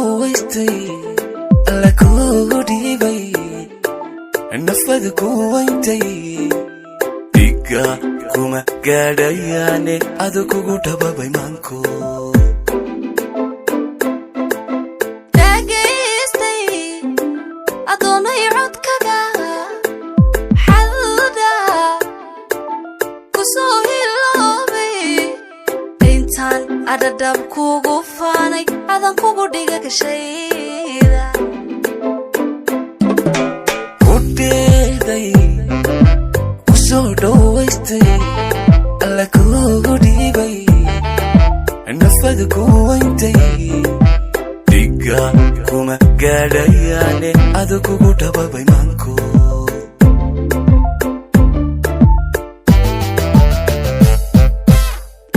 Dhowaystay, alla kugu dhiibay, nafada ku weyntay, dhiga kuma gaadhayaane, adu kugu dhababay maanko. Dhagaystay adoonay codkaga xalda ku soo hiloobay, intaan adhadhab kugu faanay, adan kugu dhiga gashayda. Ku dheeday, ku soo dhowaystay, alla kugu dhiibay, nafada ku weyntay, dhiga kuma gaadhayaane, adu kugu dhababay maanko.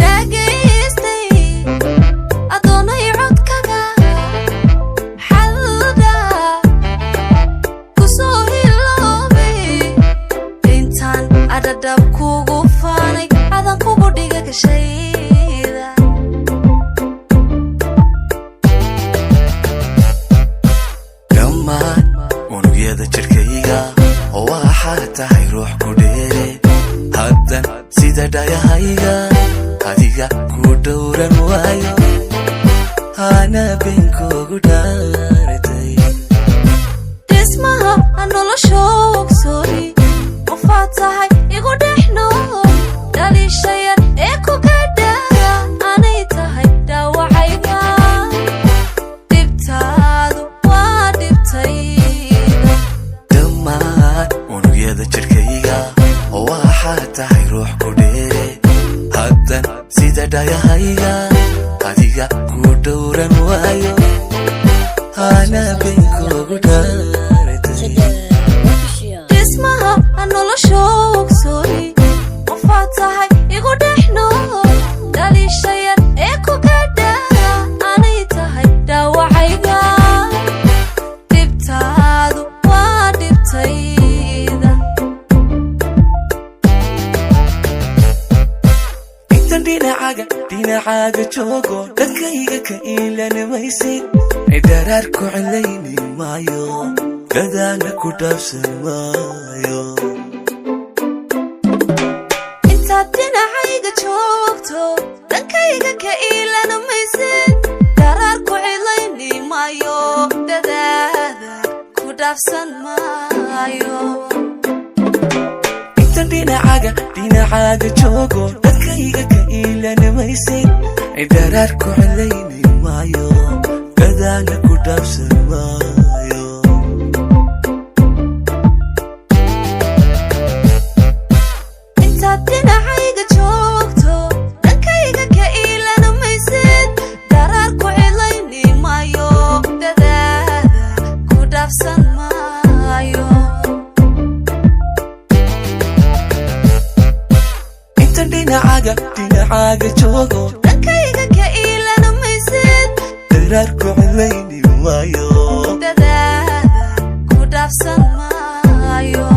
Dhagaystay adoonay codkaga xalda ku soo hiloobay, intaan adhadhab kugu faanay, adan kugu dhiga gashayda. Dhammaan unugyada jidhkayga waxaa tahay ruux ku dheere, haddan sida dhayahayga adiga ku dhowran waayo, hana been kugu dhaartay. Dhismaha noloshoogsoy qofaad tahay igu dhex nool, dhaliisha yar ee ku gadha anay tahay dhaawacayga, dhibtaadu waa dhibtayda. Dhammaan unugyada jidhkayga waxaa tahay ruux ku dheere, haddan sida dhayahayga adiga ku dhowran waayo, hana been kugu dhaartay. Dhismaha noloshoogsoy qofaad tahay igu dhex nool, dhaliisha yar ee ku gadha anay tahay dhaawacayga, dhibtaadu waa dhibtayda. Intan dhinacaaga joogo, dhankayga ka iilan maysid, daraar ku celayni maayo, dadaana ku dhaafsan maayo. Intaad dhinacayga joogto, dhankayga ka iilan maysid, daraar ku cilayni maayo, dadaada ku dhaafsan maayo. Intan dhinacaaga joogo, dhankayga ka iilan maysid, daraar ku celayni maayo, dadaana ku dhaafsan maayo. Intaad dhinacayga joogto, dhankayga ka iilan maysid, daraar ku cilayni maayo, dadaada ku dhaafsan maayo. Intan dhinacaaga joogo, dhankayga ka iilan maysid, daraar ku celayni maayo, dadaada ku dhaafsan maayo.